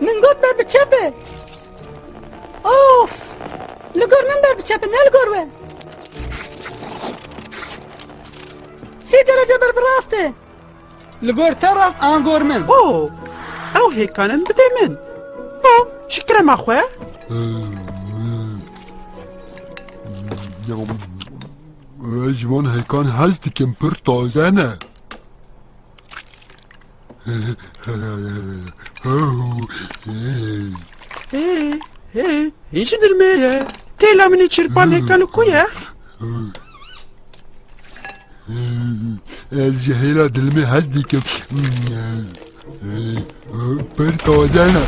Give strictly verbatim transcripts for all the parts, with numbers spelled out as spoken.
Min got ber bi çep e. Of! Li gor min ber bi çep e, ne li gor we. Sî derece ber bi rast e. Li gor te rast an gor min. Oh! Ew hêkan in bide min. Oh, ji krema xwe. Ez ji van hêkan hez dikim, pir taze ne. Hey, hey, hîn ji dilmê ye. Têla min ê çirpan hêkan ku ye? Ez ji hêla dilmê hez dikim. Pir taze ne.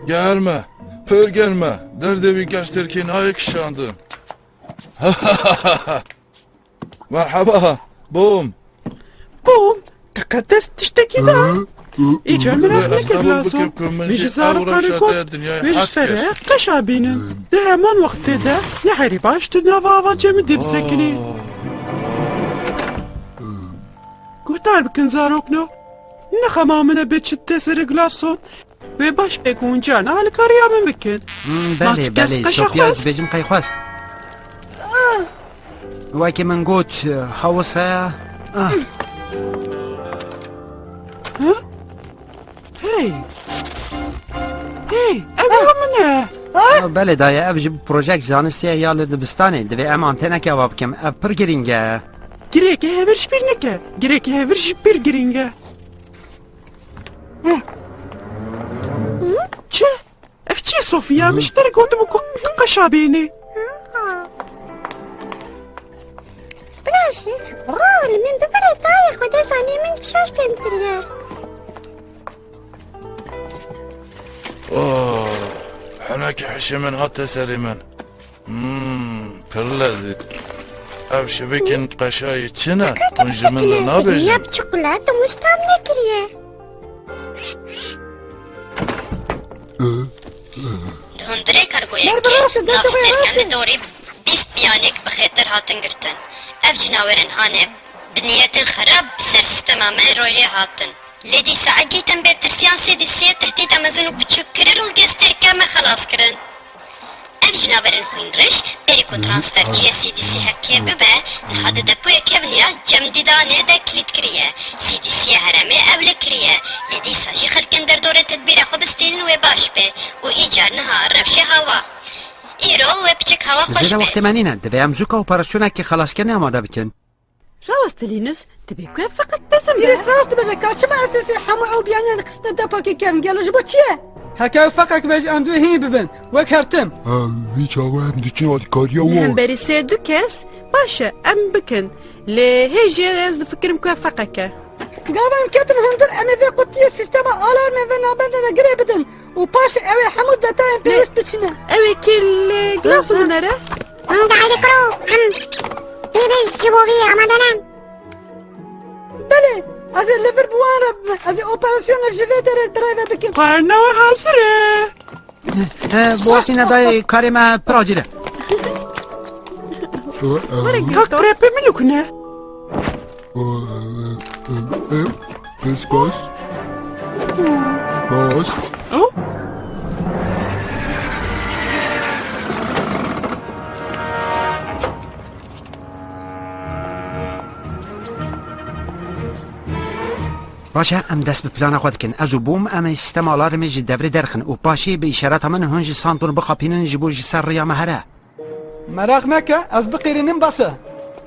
Germ e, pir germ e. Derdê wî germ têrkê nayê kişandin. Merheba, Bom. Bom, te qet dest tiştekî da? Îcar min ev nekir, Glaso. Min ji zarokan re got, wê ji ser re qeşa bînin. Di heman wextê de ne herî baş tu nava ava cemidî bisekinî. Guhdar bikin zarokno. Ne xema min e bê çi tê serê Glason. Wê baş be ku hûn carna alîkariya min bikin. Hmm, belê, belê, Sofiya, dibêjim qey xwest. Wekî min got, hewis heye. Ah. Hı? Hey! Hey, ev ya min e. Ah, belê dayê, ev ji bo projek zanistê ye ya li dibistanê. Divê em antêneke ava bikim. Ev pir girîng e. Girêkê hevir ji bîr neke. Girêkê hevir ji bîr girîng e. Çi? Ev çi ye Sofiya? Min ji te re gotibû ku qeşa bênê. Bila jî, rol min bi birê dayê xwe de zanî min şaş fêm kiriye. Oh, henekî hişê min hate serê min. Hmm, pir lezîz. Ev şibikên qeşayî çi ne? Hûn ji min re nabêjin? Yek çikolat û mûz tam nekiriye. Di hundirê kargoyekê navstêrken li dorî bîst biyanek bi xêtir hatin girtin. Ev cinawerên hanê bi niyetên xerab bi ser sîstema me rojê hatin. Lê dîsa egî tim bê tirsiyan C D C'yê tehdîta mezin û biçûk kirin û gestêrka me xelas kirin. Ev cinaverên xwînreş berî ku transferçiya C D C heke bibe, niha di depoya kevniya cem dîdanê de kilît kiriye. C D C'yê herêmê ew lê kiriye. Lê dîsa jî xelkên derdorê tedbîra xwe bistînin wê baş be û îcar niha rewşê hawa. Îro wê piçik hawa xweş be. Zêde wextê me nîne. Divê em zûka operasyonekê xelaskirinê amade bikin. Rawest Linus, dibê ku ev feqek bezin be. Îris rast dibêje, ka çima esasî hemû ew biyaniyan xistine depakê kevn? Gelo ji bo çi ye? Heke ew feqek be jî em divê hîn bibin, wek her tim. Ha, vî çawa em diçin alîkariya wan. Li hemberî sê du kes, baş e, em bikin. Lê hê jî ez difikirim ku ev feqek e. Gava em ketin hundir, em ê vê qutiyê sîstema alarmê ve navbendê de girê bidin. Û paşê ew ê hemû detayên pêwîst biçine. Ew ê kê li Glaso binere? Hûn dahilî kuro, em pêvîst ji bo vî amade ne. Belê, ez ê li vir bi wan re bibim. Ez ê operasyona ji vê derê direve bikim. Qarna we hazir e. He, bi wextî nedayê karê me pir acîl e. Were, ka krepê min li ku ne? Pes, pes. Pas. Oh. Baş e, em dest bi plana xwe dikin. Ez û Bûm em ê sîstema alarmê ji devrê derxin û paşê bi îşareta min hûn ji Santon bixapînin ji bo ji ser rêya me here. Meraq neke, ez biqirînim bes e.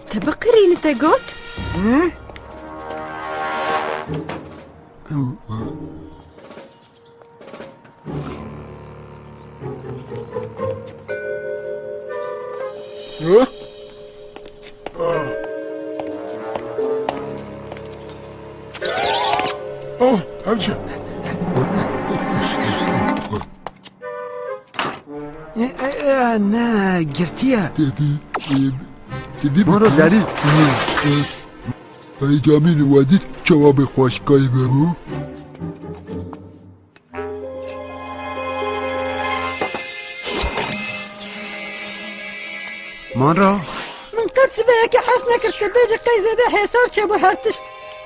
Te biqirînî te got? Hı? Hı? Ah. Oh, hemşire. E, e, e, ne, girtiye. Tebî, e, tebî Moro derî. Hey Camîl, we dît çawa bi xweşkayê me bû? Moro. Min qet ji vê yekê hez nekir, tu bêjî qey zêde hêsar çêbû her tişt.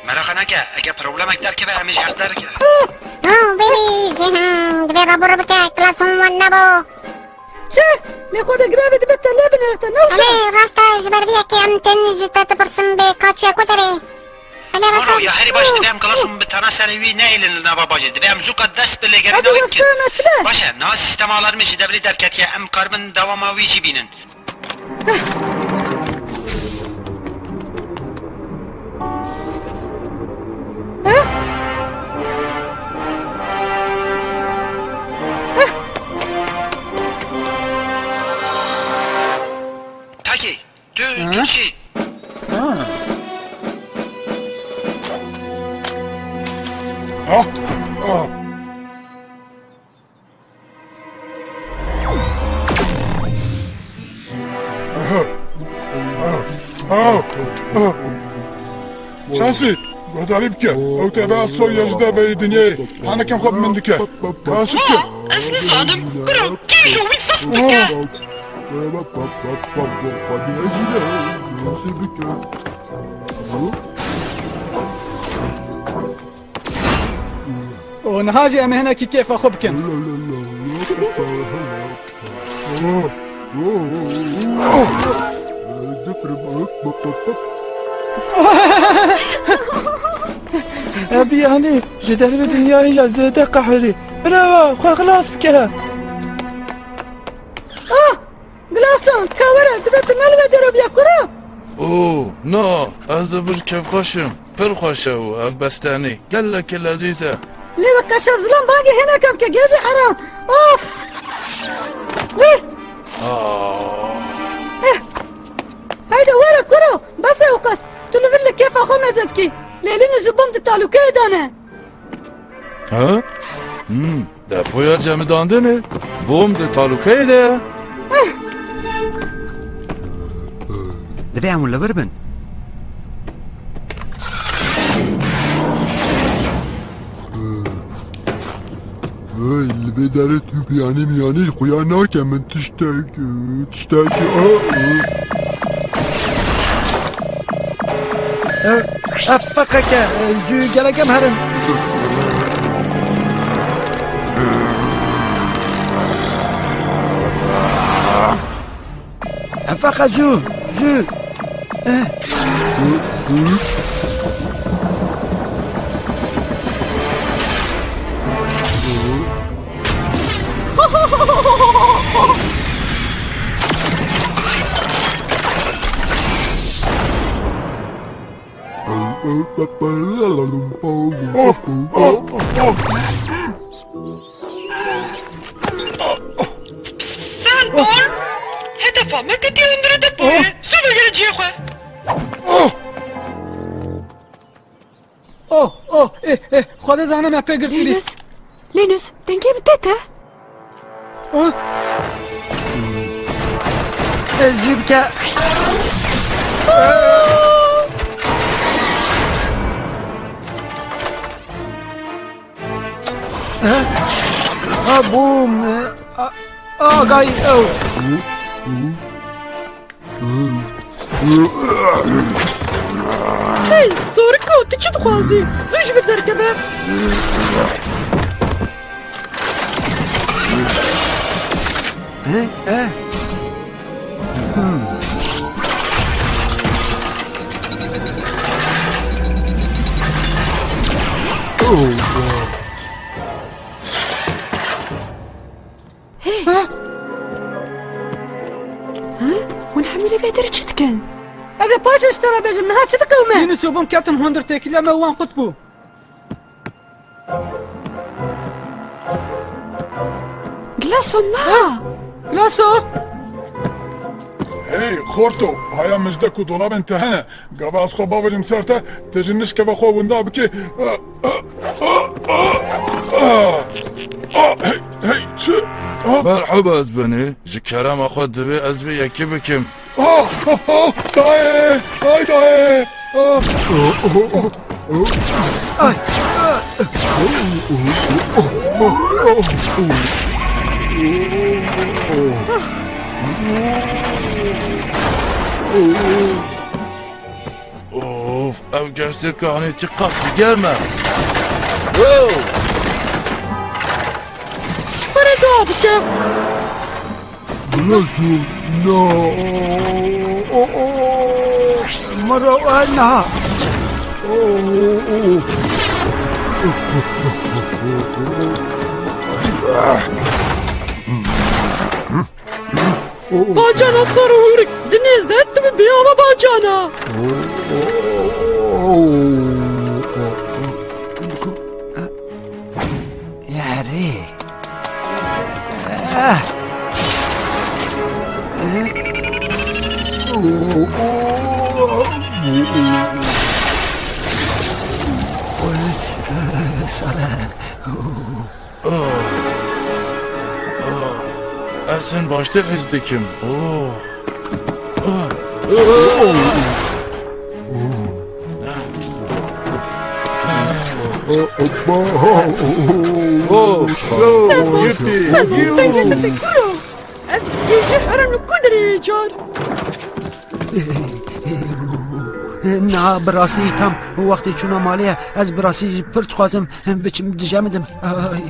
Mereqe neke, ege problemek derkeve, em ê ji heq derkevin. Oh, baby, hmm, divê rabû bike, klason wan nebû. Çi? Lê xwe de giravê dibe te lê binirxte, ne wisa? Erê, rast e, ji ber vê yekê em tenê ji te dipirsin bê ka çûye ku derê. Erê, rast e. Mano, ya herî baş divê em klason bi tena serê wî nehêlin li nava bajê. Divê em zûka dest bi lêgerîna wî bikin. Hadi westana çi be? Baş e, niha sîstema alarmê ji deverê derketiye, em karibin dewama wî jî bînin. Takî, tu, tu çi? Ha? Ha? Şansî, guhdarî bike. Ew tebe Asoriya ji derveyî dinyayê. Hanekem xwe bi min dike. Kaşif ke. Ez nizanim. Kuro, kî ji wî zaf dike? Û niha jî em ê hinekî kêfa xwe bikin. Ev biyanî ji dervê dinyayê ya zêde qehirî. Birêva, xwe xilas bike. Ah! Glason, ka were, divê tu ne li vê derê biya kuro? Oh, na, ez li vir kêfxweş im. Pir xweş e û ev bestenî gelekî lezîz e. Lê we qeşa zilam bangê hêneka bike, gê jî heram. Of! Wî! Ah. Eh. Haydi were kuro, bes e û qas. Tu li vir li kêfa xwe meze dikî. Lê lîno ji bom di talûkeyê de ne. Ha? Hmm, depoya cemidandinê. Bom di talûkeyê de ye. Divê em li vir bin. Hey, li vê derê tu biyanî miyanî xuya nake min tiştek, tiştek, a, a. Ev, ev feqeke, zû gelek em herin. Ev feqe zû, zû. Eh. Sandor, hedefa me ketiye hundirê depoyê. Zû vegere cihê xwe. Oh, oh, eh, eh, Xwedê zane me pê girtî lîst. Linus, Linus, dengê min te te? Ah. Eh, zû bike. Eh? Ah, bûm. Eh, ah, ah, gay, oh. Hey, zoriko, tu çi dixwazî? Zû ji vir derkeve. Eh, eh. Hmm. Oh, God. Hey! Ha? Ha? Hûn hemî li vê derê çi dikin? Ez ê paşê ji te re bêjim, niha çi diqewime? Yunus û Bûm ketin hundir têkilî, me wan qut bû. Glaso, na! Ha? Glaso! Hey, xorto, haya min ji de ku dolabên te hene. Gava ez xwe bavêjim ser te, tu ji nişkeva xwe winda bikî. Ah, hey, hey, çi? Ah. Merhaba, ez benê. Ji kerema xwe divê ez vê yekê bikim. Ah, ah, ah, dayê, ay dayê. Ah. Ay. Of. Ev geştirka hanê çi qas germ e. Oh! Ji xwe re dua bike. Nasıl? No. Oh, oh. Mara, ah, na. Oh, oh. Bacana sar û hûrik, di nêz de tu bi bêava bacana. Yarê. Sala. Ez hin baştir his dikim. Oh. Oh. Oh. Yippee. Sen dengê te kuro. Ev kêjî herin li ku derê ye car? Na, bi rastî tam wextê çûna malê ye. Ez bi rastî jî pir dixwazim biçim dije bidim. Ay.